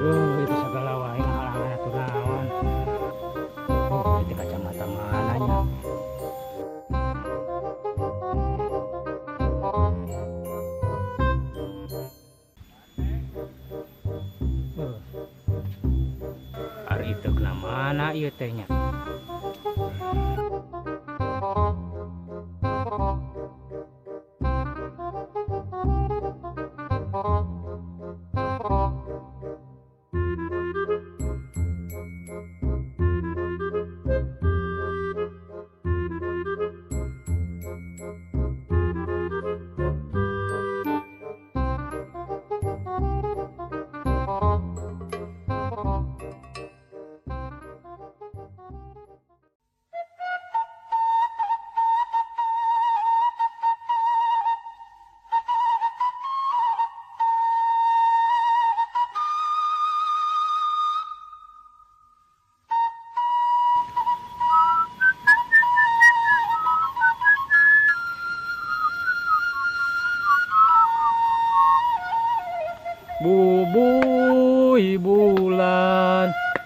Duh, itu segala wae ngahalangan atuh naon. Oh, itu kacamata mana nya? Ari itu kena mana ieu teh nya?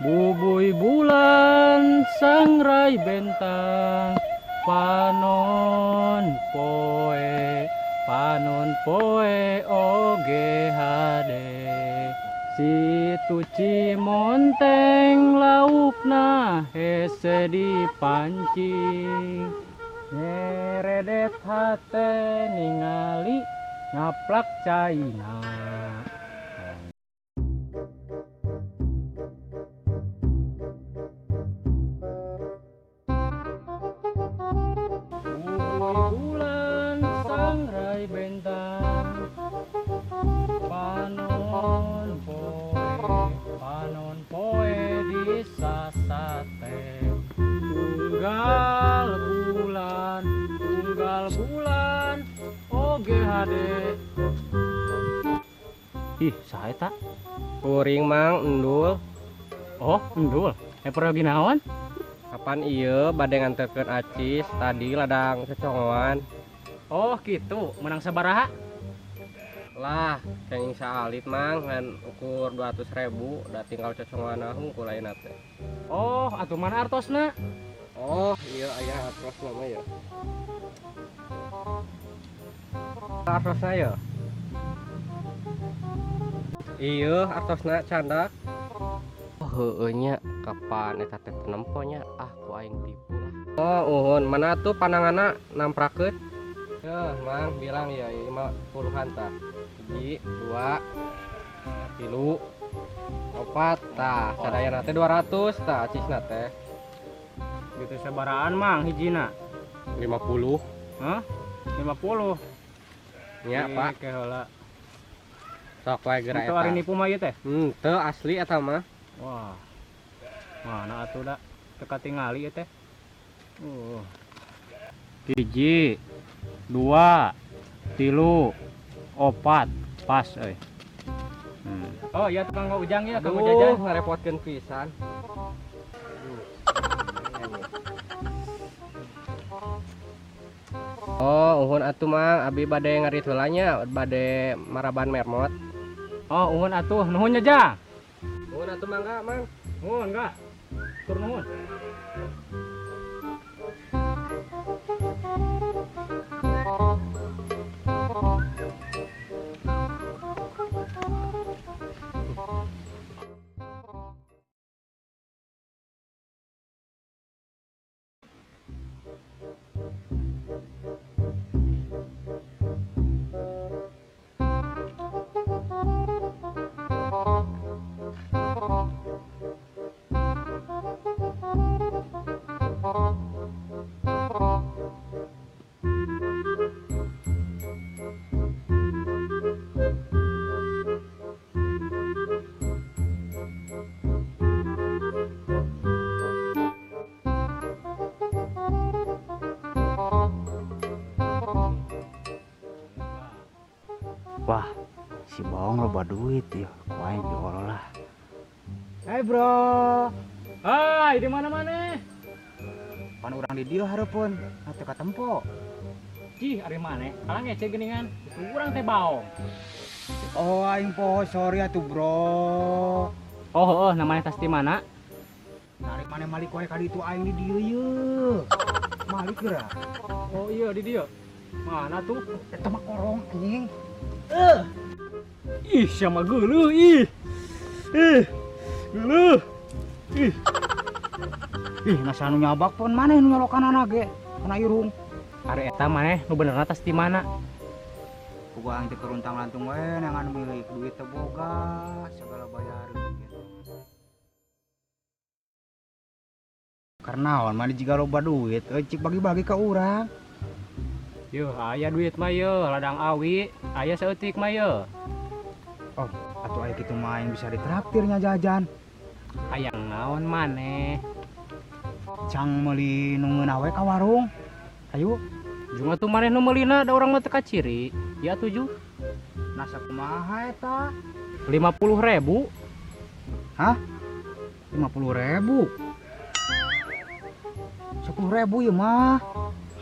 Bubuy bulan sangrai bentang, panon poe oge hade. Situ Cimonteng laukna hese dipancing, nyeredet hate ningali ngaplak caina. Bulan sangrai bentang, panon poe disasate. Tunggal bulan oge hade. Ih, saha eta? Kuring Mang Endul. Oh, Endul. Pergi naon? Kapan ieu bade nganterkeun acis tadi ladang secongoan. Oh, gitu. Menang sabaraha? Lah, kenging saalit Mang ngan ukur 200.000 da tinggal cocongoan hungkul ayeuna teh. Oh, atuh mana artosna? Oh, iya aya artosna mah ya. Artosna ya. Iya, artosna candak. Oh, heueuh nya kapan eta teh tempo nya, ah ku aing tipu lah. Oh, uhun mana tuh pananganna namprakeun? Yeuh, Mang bilang ya ieu mah puluhan tah. 1, 2, 3, 4 tah, sadayana teh 200 tah acisna teh. Gitu sabaraan Mang hijina? 50. Hah? 50. Nya, Pak. Ke heula. Sok wae geura eta. Ari nipu mah ieu teh? Teu asli eta mah. Wah. Mana atuh da teu katingali ieu teh. 1, 2, 3, 4 pas euy. Oh iya tukang ujang ya, tukang jajan. Ngarepotkeun pisan. Oh, uhun atuh Mang, abi bade ngarit heula nya, bade maraban mermot. Oh, uhun atuh, nuhun nya Jang. Nuhun atuh mangga, Mang. Nuhun, enggak. Tur nuhun. Wah, si Baong loba duit ya, ku aing diolah. Hai bro. Hai, di mana-mana? Pan urang di dieu hareupeun, atuh katempo. Cih, ari maneh? Kalah ngece geuningan. Urang teh Baong. Oh, aing poho, sorry atuh bro. Oh, heeh, namanya tas di mana? Narik maneh malik wae ka ditu aing di dieu yeuh. Malik geura. Oh iya di dieu. Mana tuh? Eta mah korong anjing. Ih, siapa geuleuh ih. Ih. Geuleuh. Ih. Ih, nasa nu nyabak pon maneh nu nyolokanana ge kana irung. Ari eta maneh nu benerna tas di mana? Puguh aing teh keruntang-lantung we neangan milik duit teu boga, segala bayareun gitu. Karena naon maneh jiga loba duit, euy cik bagi-bagi ka urang. Yeuh, aya duit mah yeuh, ladang awi, aya saeutik mah yeuh. Oh, atuh aya kitu mah aing bisa ditraktirnya jajan. Hayang naon maneh? Cang meuli nu ngeunah we ka warung. Ayo. Jung atuh maneh nu meulina da urang mah teu kaciri. Ya atuh Jung. Nah sakumaha eta? 50.000. Hah? 50.000? 10.000 ieu mah.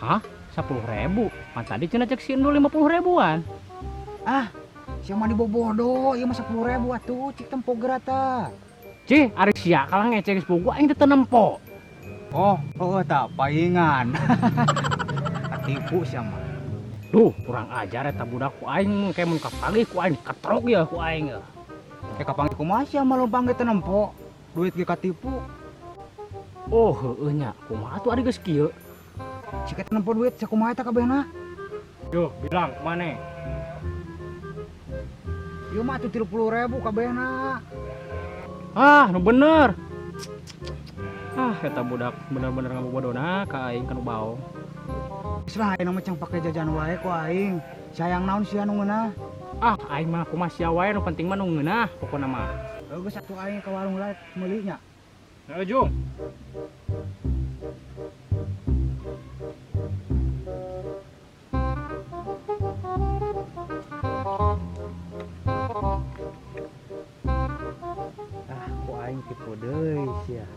Hah? 10.000? Pan tadi cenah cek si Endul 50.000-an. Ah, sia mah dibobodo, ieu mah 10.000 atuh cik tempo geura tah. Cih, ari sia kalah ngece geus bogo aing teh teu nempo. Oh, heueuh tah paingan. Katipu sia mah. Duh, kurang ajar eta budak ku aing mun mun kapanggih ku aing katrok ya ku aing. Kapanggih kumaha sia mah lompang ge teu nempo. Duit ge katipu. Oh, heueuh nya, kumaha atuh ari geus kieu? Cik eta nempo duit sakumaha eta kabehna? Yo, bilang maneh. Ieu mah atuh 30.000 kabehna. Ah, nu bener. Ah, eta budak bener-bener ngabobodona ka aing kanu baong. Geus lah ayeuna mah cang pake jajan wae ku aing. Sayang naon sia nu ngeunah? Ah, aing mah kumaha sia wae nu penting mah nu ngeunah pokona mah. Heuh geus atuh aing ka warung lah meuli nya. Heuh, Jung. Ah, ku aing tipu deui sia.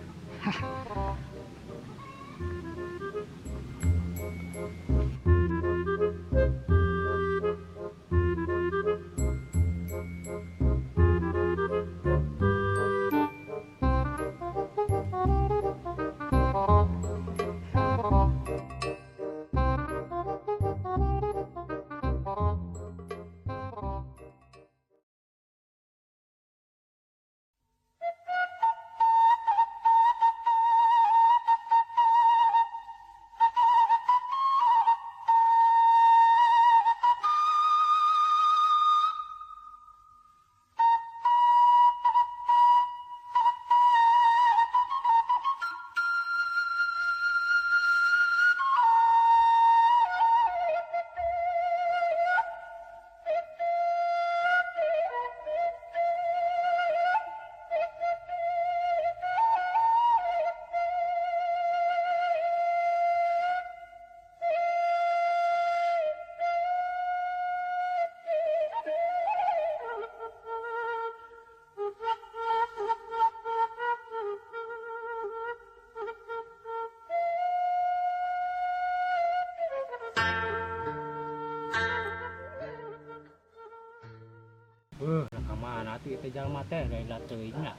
Ka mana atuh ieu jalma teh lain teuing nya.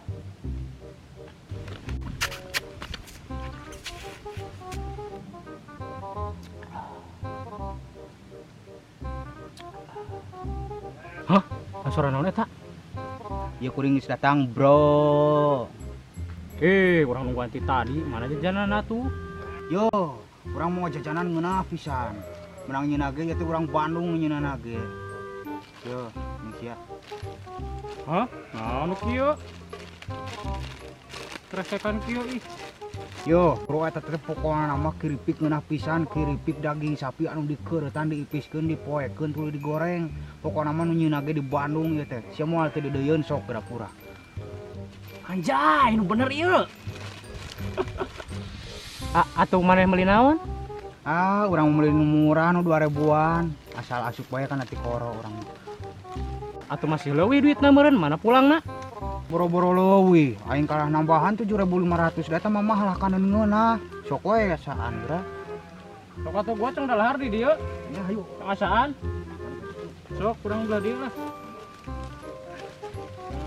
Hah? Suara naon eta? Ya kuring geus datang, bro. Urang nungguan ti tadi, mana jajanan atuh? Yo, urang mau jajanan ngeunah pisan. Menang nyeuna ge ieu teh urang Bandung nyeunana ge. Yo, ini sia. Hah? Naon kieu? Kresekan kieu ih. Yo, bro eta teh pokona mah kiripik ngeunah pisan, kiripik daging sapi anu dikeuretan, diipiskeun, dipoekeun tuluy digoreng. Pokona mah nu nyeuna ge di Bandung ieu teh. Sia moal teu dideuyeun sok geura-pura. Anjay, nu bener ieu. Atuh maneh meuli naon? Ah, urang meuli nu murah nu 2000-an. Asal asup bae kana tikoro urang. Atuh masih leuwih duitna meureun, mana pulangna? Boro-boro leuwih, aing kalah nambahan 7.500 da eta mah mahal kanan ngeunah. Sok we asaan geura. Sok atuh gua cong dalahar di dieu. Ya hayu. Asaan. Sok kurang belah dieu lah.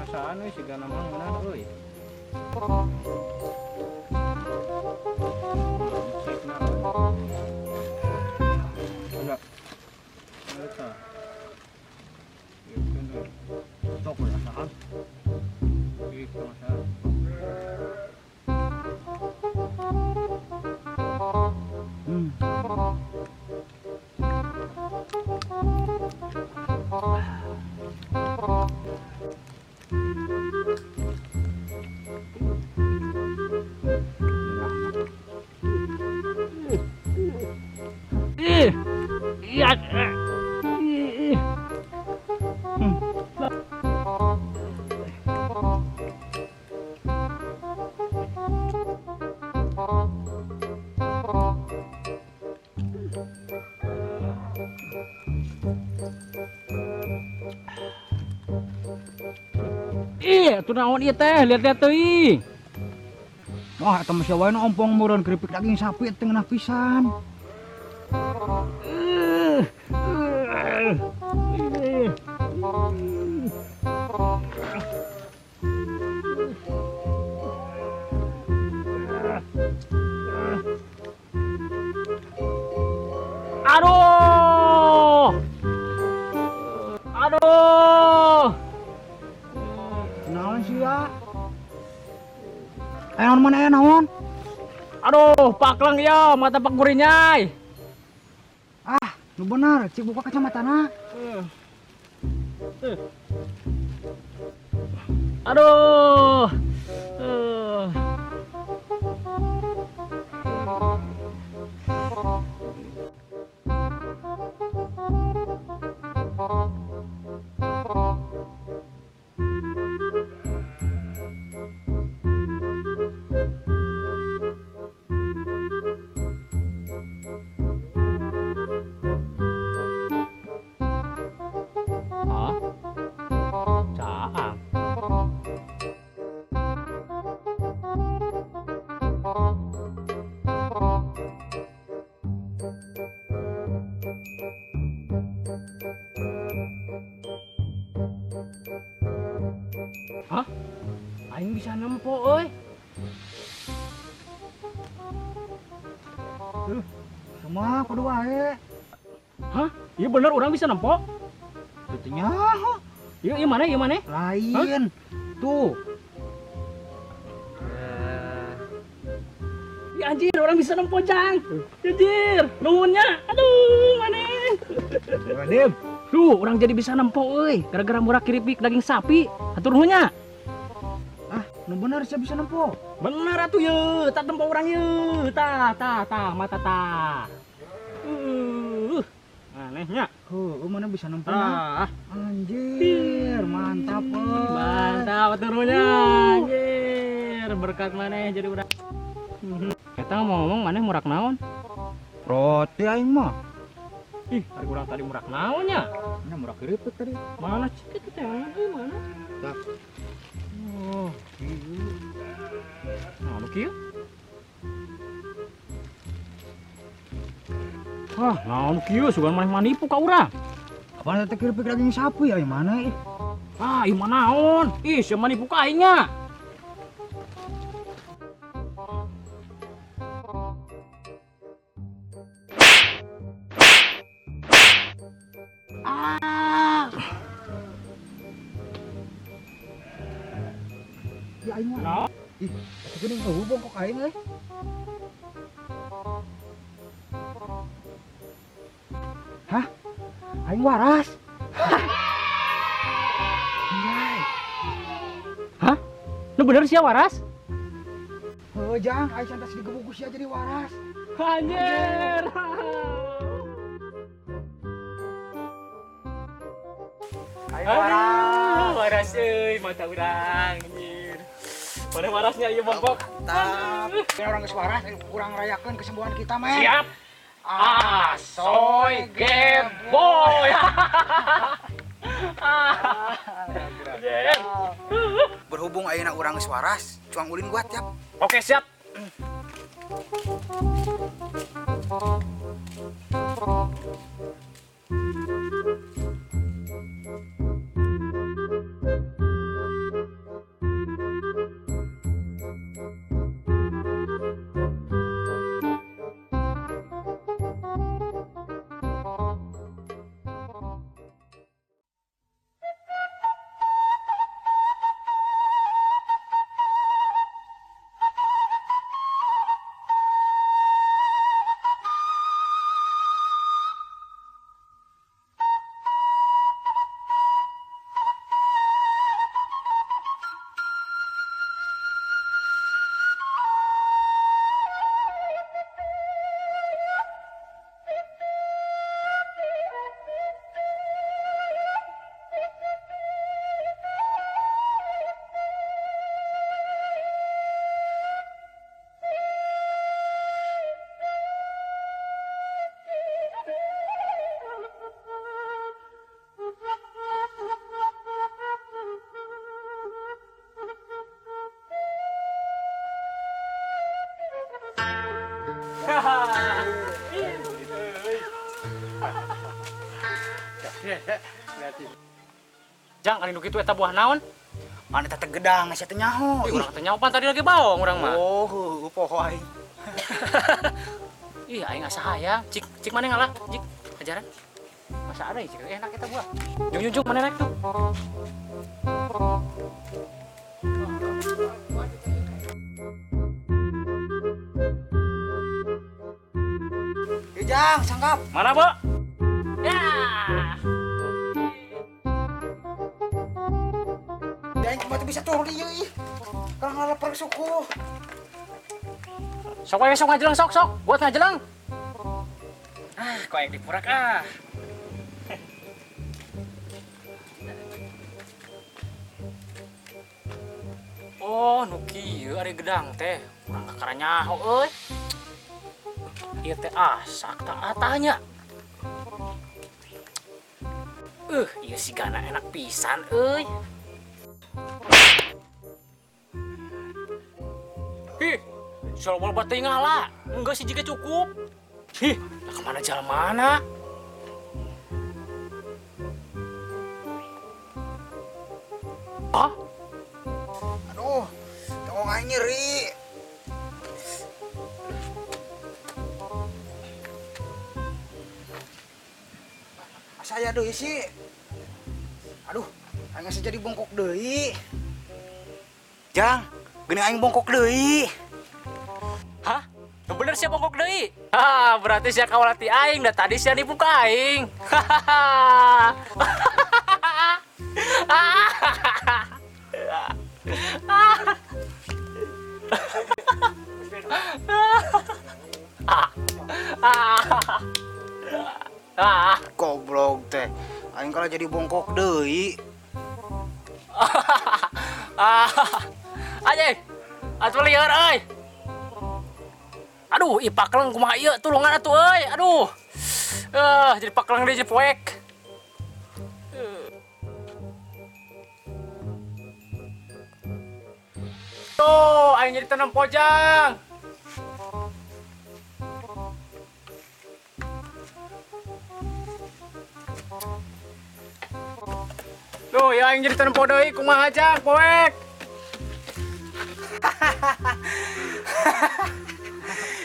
Asaan we sigana mah ngeunah euy. Sok we asaan. Ih, asaan. Iya. Ih, atuh naon ieu teh? Lihat-lihat teuing. Wah, eta mah sia wae nu ompong meureun keripik daging sapi teh ngeunah pisan. Aduh. Aduh. Naon sia? Naon mana naon? Aduh, paklang ya, mata pak gurinyai. Ah, nu bener, cik buka kacamatana. Aduh. Caang. Hah? Aing bisa nempo euy. Semua kudu wae. Hah? Iya bener orang bisa nempo? Teu nyaho. Iya, iya mana? Iya mana? Lain. Hah? Tuh. Ya anjir, orang bisa nempo jang. Anjir, nuhunnya. Aduh, mana? Dem. Duh, orang jadi bisa nempo euy, gara-gara murah keripik daging sapi. Atur nuhunnya. Ah, nu bener sia bisa nempo. Bener atuh ye, tak tempo urang ye. Tah, tah, tah, mata tah. Anehnya. Heuh, mana bisa nempo? Ah. Anjir, mantap euy. Mantap turunnya. Anjir, berkat maneh jadi urang. Eta ngomong-ngomong maneh murak naon? Roti aing mah. Ih, ari urang tadi murak naon nya? Nya murak keripik tadi. Mana cik itu teh mana? Tah. Oh, ieu. Nah, nu kieu? Ah, naon kieu sugan maneh manipu ka urang. Apaan teh keripik daging sapi ya mana ih? Ah, ieu mah naon? Ih, sia manipu ka aing nya. Ah. Ya aing mah. Ih, atuh geuning eueuh bongkok aing euy. Hah? Aing waras. Anjay. Hah? Lu bener sia waras? Heuh, jang, aing santas digebuk ku sia jadi waras. Anjir. Aing waras. Waras euy, mata urang anjir. Mana warasnya ieu bongkok? Mantap. Ini orang geus waras, kurang rayakeun kesembuhan kita, men. Siap. Asoy geboy. Berhubung ayeuna urang geus waras, cuang ulin gua tiap. Oke, siap. Jang, ari nu kitu eta buah naon? Mana eta teh gedang sia teh nyaho. Ih, urang teh nyaho pan tadi lagi baong urang mah. Oh, heueuh poho aing. Ih, aing asa hayang. Cik, cik mana ngalah? Cik, ajaran. Masa ada cik enak eta buah. Jung jung jung mana naik tuh? Ih, Jang, sangkap. Mana, Bo? Ya. Aing cuma bisa turun ieu ih. Kalau ngaleper suku. Sok wae sok ngajeleng sok sok, buat ngajeleng. Ah, kok aing dipurak ah. Oh, nu kieu ari gedang teh, urang kakara nyaho euy. Ieu teh asak tak atanya. Ieu sigana enak pisan euy. Hih, soal batu ngala, enggak sih jika cukup. Hih, nah kemana jalan mana? Hah? Aduh, tongong aing nyeri. Asa aya deui sih. Aduh, aing asa jadi bongkok deui. Jang, geuning aing bongkok deui. Hah? Bener sia bongkok deui? Hah, berarti sia kawalati aing, da tadi sia nipu ka aing. Goblok teh. Aing kalah jadi bongkok deui. Anjing. Atuh lieur euy. Aduh, ih pakleng kumaha ieu tulungan atuh euy. Aduh. Jadi pakleng deui jadi poek. Tuh, aing jadi tanam pojang. Tuh, ya aing jadi tanam deui kumaha jang poek.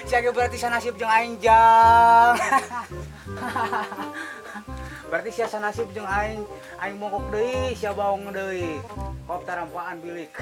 Siapa berarti sanasib jeung aing jang. Berarti sia sanasib jeung aing, aing bongkok deui, sia baong deui. Kop tarampaan bilik.